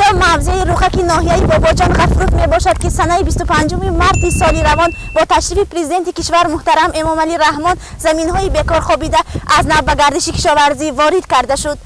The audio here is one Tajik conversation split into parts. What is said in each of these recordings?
Инҷо мавзеи Рухаки ноҳияи Бобоҷон Ғафуров мебошад, ки санаи 25 марти соли равон бо ташрифи президенти кишвар муҳтарам Эмомалӣ Раҳмон заминҳои бекор хобида аз нав ба гардиши кишоварзӣ ворид карда шуд.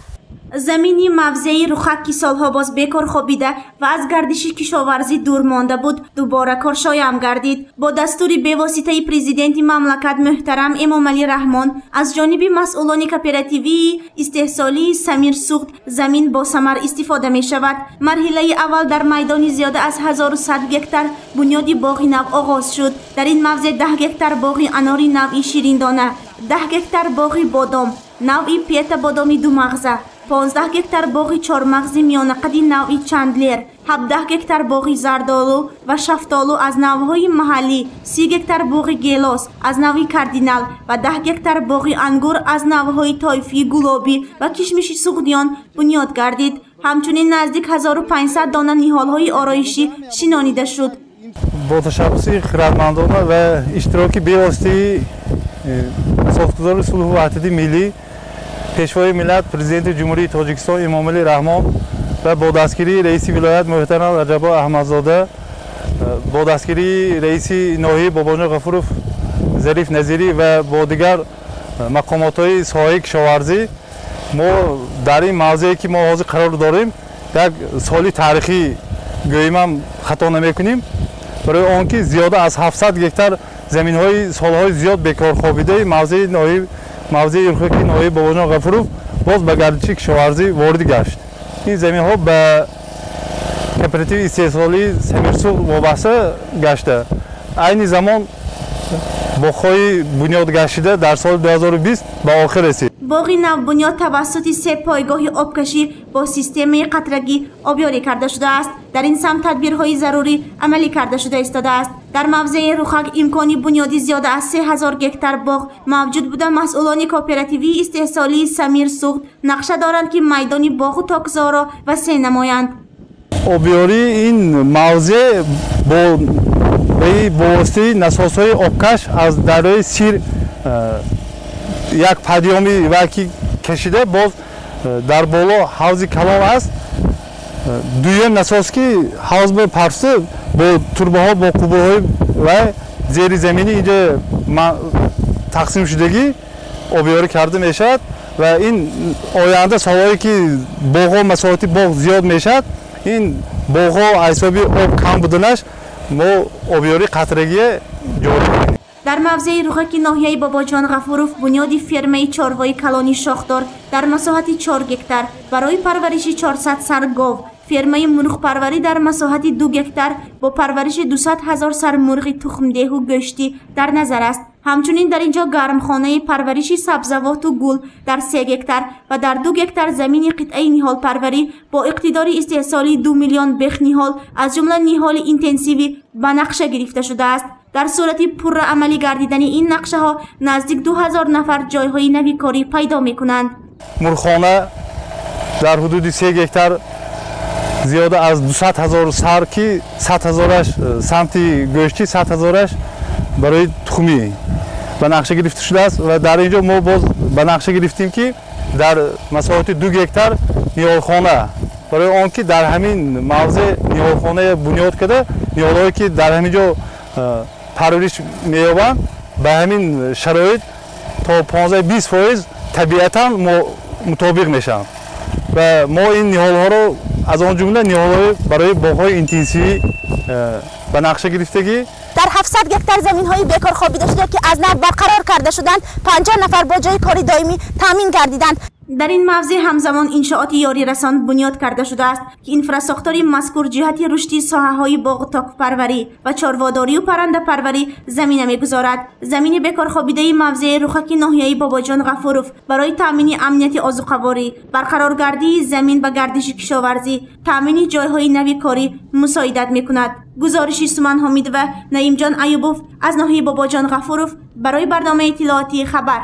Замини мавзеи Рухак, ки солҳо боз бекор хобида ва аз гардиши кишоварзӣ дур монда буд, дубора коршоям гардид. Бо дастури бевоситаи президенти мамлакат муҳтарам Эмомалӣ Раҳмон аз ҷониби масъулони кооперативии истеҳсолии Самир Суғд замин босамар истифода мешавад. Марҳилаи аввал дар майдони зиёда аз 1100 гектар бунёди боғи нав оғоз шуд. Дар ин мавзеъ 10 гектар боғи анори навъи шириндона, 10 гектар боғи бодом навъи пета бодоми думағза, 15 гектар боғи чормағзи миёнақади навъи Чандлер, 17 гектар боғи зардолу ва шафтолу аз навъҳои маҳаллӣ, 30 гектар боғи гелос аз навъи Кардинал ва 10 гектар боғи ангур аз навъҳои тойфии гулобӣ ва кишмиши суғдиён бунёд гардид. Ҳамчунин наздик 1500 дона ниҳолҳои ороишӣ шинонида шуд. Бо ташаббуси хирадмандона ва иштироки бевоситаи асосгузори сулҳу ваҳдати миллӣ, пешвои миллат, президенти Ҷумҳурии Тоҷикистон Эмомалӣ Раҳмон ва бо дастгирии раиси вилоят муҳтарам Раҷабо Аҳмадзода, бо дастгирии раиси ноҳияи Бобоҷон Ғафуров Зариф Назирӣ ва бо дигар мақомотҳои соҳаи кишоварзӣ мо дар ин мавзее, ки мо ҳозир қарор дорем, як соли таърихӣ гӯем ҳам хато намекунем, барои он ки зиёда аз 700 гектар заминҳои солҳои зиёд бекор хобидаи мавзеи Рухаки ноҳияи Бобоҷон Ғафуров боз ба гардиши кишоварзӣ ворид гашт. Ин заминҳо ба кооперативи истеҳсолии Самирсуғд вобаста гашта, айни замон боғҳои бунёд гаштида дар соли 2020 ба охир расид. Боғи навбунёд тавассути се пойгоҳи обкашӣ бо системаи қатрагӣ обёрӣ карда шудааст. Дар ин самт тадбирҳои зарурӣ амалӣ карда шуда истодааст. Дар мавзеи Рухак имкони бунёди зиёда аз 3000 гектар боғ мавҷуд буда, масъулони кооперативии истеҳсолии Самир Суғд нақша доранд, ки майдони боғу токзорро васеъ намоянд. Обёрии ин мавзеъ бо воситаи насосҳои обкаш аз дарёи Сир як падиёми ваки кашида, боз дар боло ҳавзи калон аст. Дуюм насос, ки ҳавз ба парса бо турбаҳо, бо қубурҳои ва зеризаминӣ инҷо тақсим шудагӣ обёрӣ карда мешавад ва ин оянда солҳое, ки боғҳо, масоҳати боғ зиёд мешавад, ин боғҳо аз ҳисоби об кам буданаш мо обёрии қатрагие ҷорӣ мекунем. Дар мавзеи Рухаки ноҳияи Бобоҷон Ғафуров бунёди фермаи чорвои калони шохдор дар масоҳати 4 гектар барои парвариши 400 сар гов, фермаи мурғпарварӣ дар масоҳати 2 гектар бо парвариши 200 ҳазор сар мурғи тухмдеҳу гӯштӣ дар назар аст. Ҳамчунин дар ин ҷо гармхонаи парвариши сабзавоту гул дар 3 гектар ва дар 2 гектар замини қитъаи ниҳолпарварӣ бо иқтидори истеҳсоли 2 миллион бех ниҳол, аз ҷумла ниҳоли интенсивӣ, ба нақша гирифта шудааст. Дар сурати пурра амалӣ гардидани ин нақшаҳо наздик 2000 нафар ҷойҳои нави корӣ пайдо мекунанд. Мурғхона дар ҳудуди 3 гектар зиёда аз 200 ҳазор сар, ки 100 ҳазораш самти гӯштӣ, 100 ҳазораш барои тухмӣ ба нақша гирифта шудааст. Ва дар ин ҷо мо боз ба нақша гирифтем, ки дар масоҳати 2 гектар ниҳолхона, барои он ки дар ҳамин мавзеъ ниҳолхонае бунёд карда, ниҳолҳое, ки дар ҳамин ҷо парвариш меёбанд, ба ҳамин шароит то 15-20% табиатан мутобиқ мешаванд ва мо ин ниҳолҳоро, аз он ҷумла ниҳолҳои барои боғҳои интенсивӣ, ба нақша гирифтагӣ. Дар 700 гектар заминҳои бекор хобида шуда, ки аз нав барқарор карда шуданд, 50 нафар бо ҷои кори доимӣ таъмин гардиданд. Дар ин мавзеъ ҳамзамон иншооти ёрирасон бунёд карда шудааст, ки инфрасохтори мазкур ҷиҳати рушди соҳаҳои боғу токпарварӣ ва чорводорию паррандапарварӣ замина мегузорад. Замини бекорхобидаи мавзеи Рухаки ноҳияи Бобоҷон Ғафуров барои таъмини амнияти озуқаворӣ, барқароргардии замин ба гардиши кишоварзӣ, таъмини ҷойҳои нави корӣ мусоидат мекунад. Гузориши Суман Ҳомидова, Наимҷон Аюбов аз ноҳияи Бобоҷон Ғафуров барои барномаи иттилоотии «Хабар».